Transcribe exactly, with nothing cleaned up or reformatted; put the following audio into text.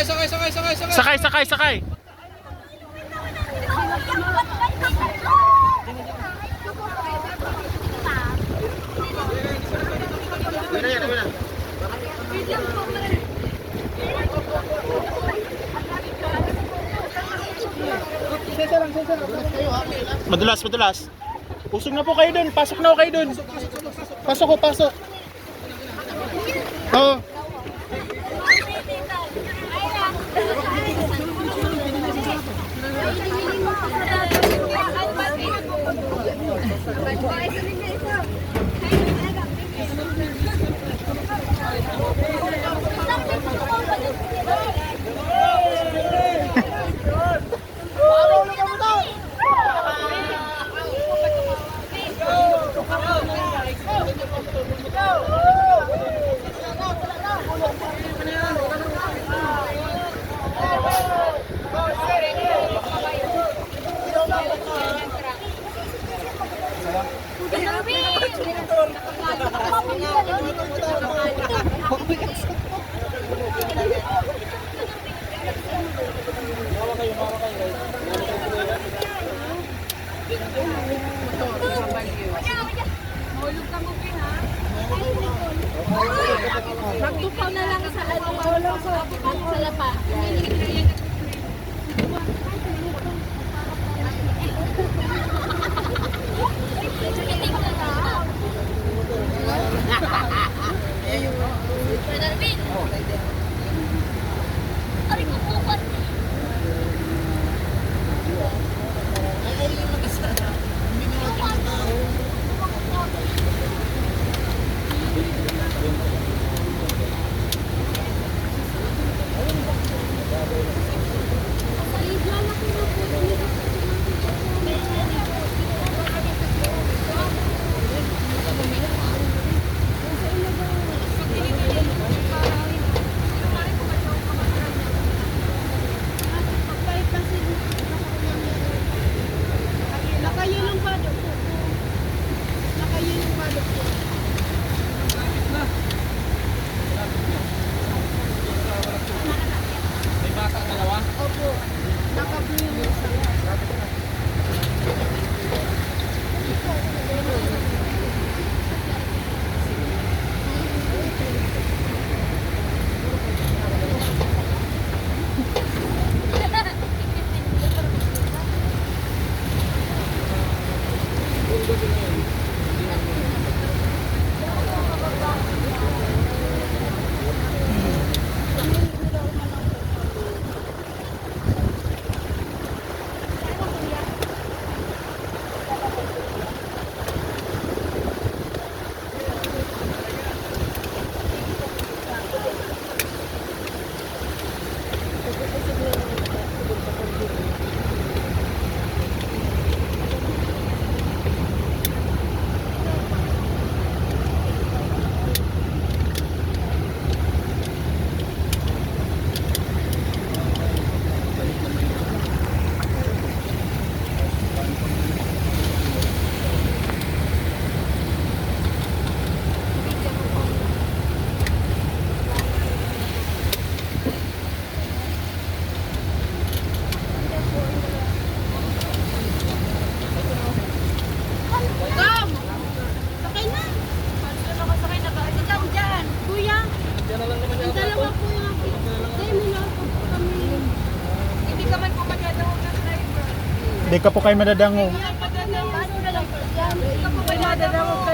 Sakay, sakay, sakay, sakay. Sakay, sakay, sakay. Madulas, madulas. Usog na po kayo dun. Pasok na po kayo dun. Pasok ko, pasok. Oo. Mahulog ka mo, Pi, ha? Magtukaw na lang sa ano, mahulog sa, sa lapa. Naka-yellow ba doon? Naka-yellow ba doon? May bata, dalawa? Opo. Naka-blue yung isa. Sakay na. Ano na nakasakay? Nag-aasa ka dyan? Kuya, ang dalawa po yung, hindi, may nasa po kami. Hindi ka man po madadangog ng driver. Hindi ka po kayo madadangog. Hindi ka po madadangog.